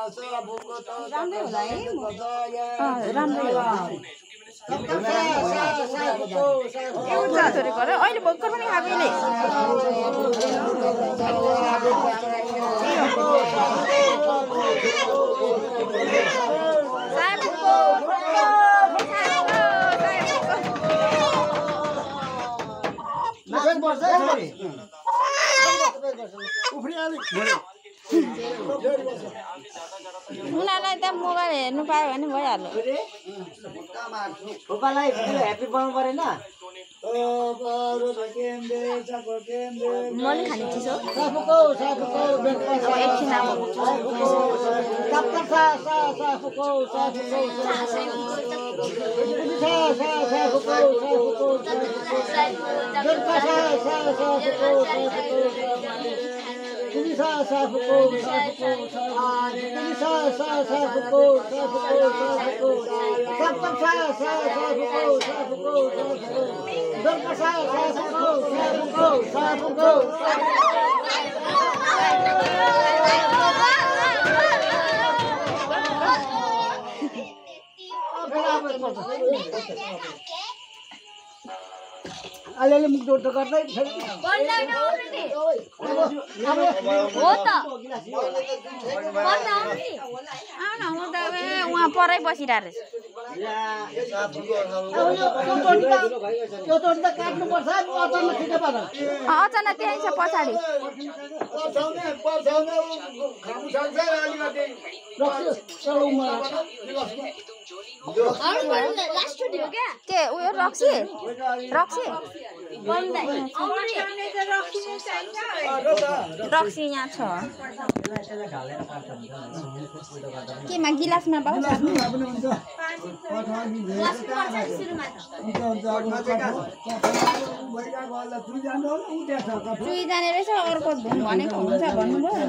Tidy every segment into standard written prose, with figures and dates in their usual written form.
राम्रै होला है राम्रै होला एउटा छोरी घर अहिले भर्खर पनि खाएको यिनले उनीहरूलाई त मोबाइल हेर्नु पायो भने भइहाल्यो ह्याप्पी बनाउनु परेन मैले खाने चिज हो अलिअलि मुख जोड गर्दै हो त उहाँ परै बसिरहेको अचानक त्यही छ पछाडि के उयो रक्सी रक्सी रक्सी यहाँ छ केमा गिलासमा पाउँछ चुई जाने रहेछ अर्को भनेको हुन्छ भन्नुभयो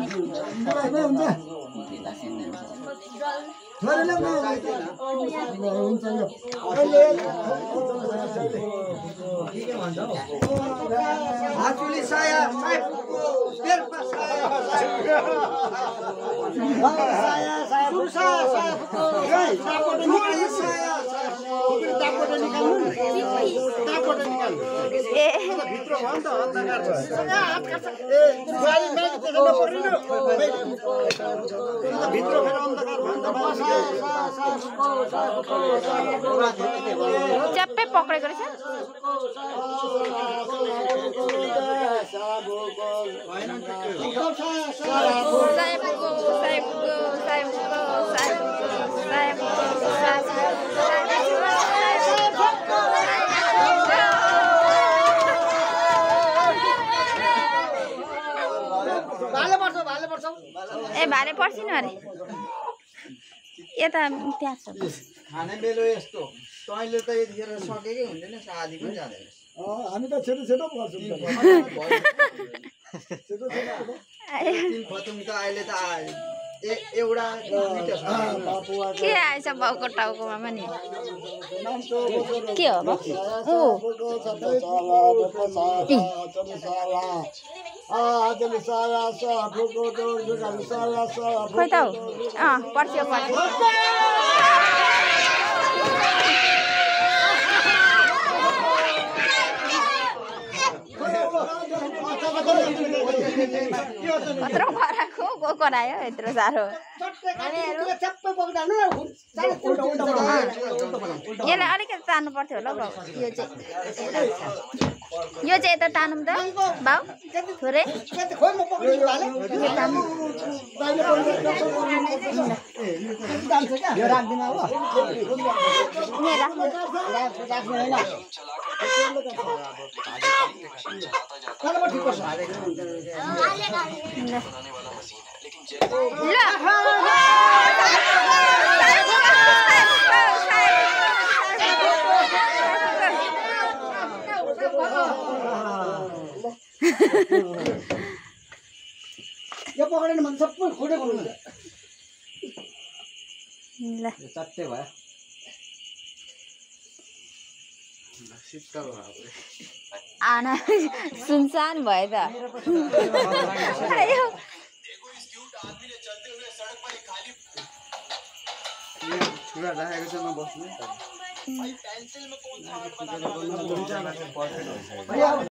च्याप्पै पक्रेको रहेछ ए भाले पर्छिन अरे यता त्यहाँ छ खाने बेलो यस्तो तैँले त यतिखेर सकेकै हुँदैन आधी पनि जाँदैन हामी त छिटो छिटो पर्छौँ तिन खतम त अहिले त एउटा के आएछ बाउको टाउकोमा पनि के हो खोइ त पर्छ्यो कत्रो कराएको को करायो यत्रो साह्रो यसलाई अलिकति तान्नु पर्थ्यो होला बाउ यो चाहिँ यता तानौँ त बाउ थोरै यो पकडेन भने सबै खोटे गर्नु ल चट्टे भयो आना सुनसान भयो त छुरा राखेको छ नबस्नु पर्फेक्ट भइसक्यो